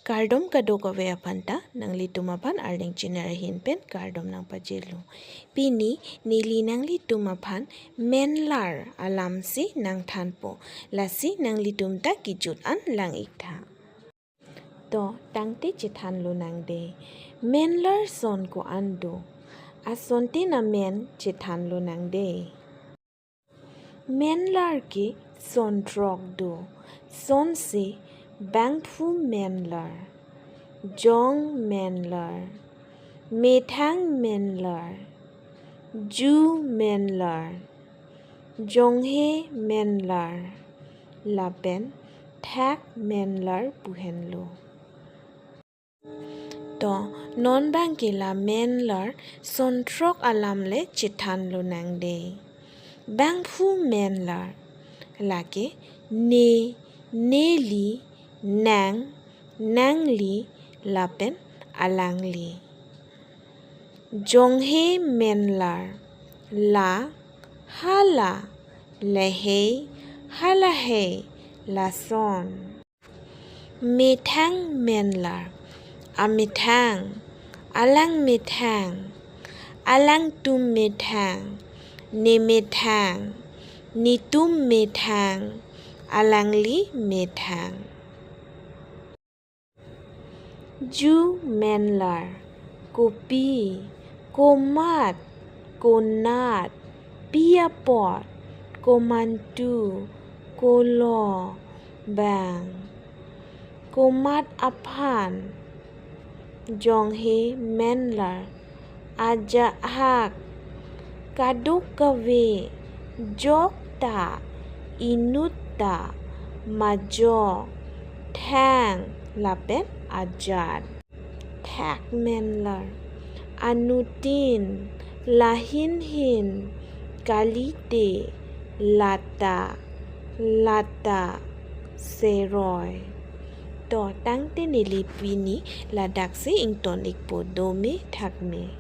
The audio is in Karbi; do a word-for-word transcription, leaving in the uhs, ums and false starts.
Kardom kadokave aphan ta, nanglitum aphan Arleng channel ahin pen kardom nangpajirlo. Pini neli nanglitum aphan menlar alamsi nangthanpo. Lasi nanglitum ta kejut an lang-ik tha. To, tangte chethan lonang dei. Menlar son ko-an do? Asontin amen chethan lonang dei. Menlar ke son throk do. Sonsi bangphu menlar, jong menlar, methang menlar, ju menlar, jonghe menlar, lapen thak menlar pu henlo. To, non bang ke la menlar son throk alam le chethan lonang dei. Bangphu menlar, lake ne, neli, nang, nangli, lapen alangli. Jonghe menlar, la, hala, lahei, halahei, lason. Methang menlar, amethang, alang methang, alangtum methang, ne methang, netum methang, alangli methang. Ju menlar, kopi, komat, konat, pi apot, komantu, kolo, bang, komat aphan. Jonghe menlar, ajahak, kadokave, jokta, inuta, majok, thang, lapen ajat. Thak menlar, anutin, lahinhin, kalite, lata, lata, seroi. To, tangte neli pini ladaksi ington-ikpo, dome thakme.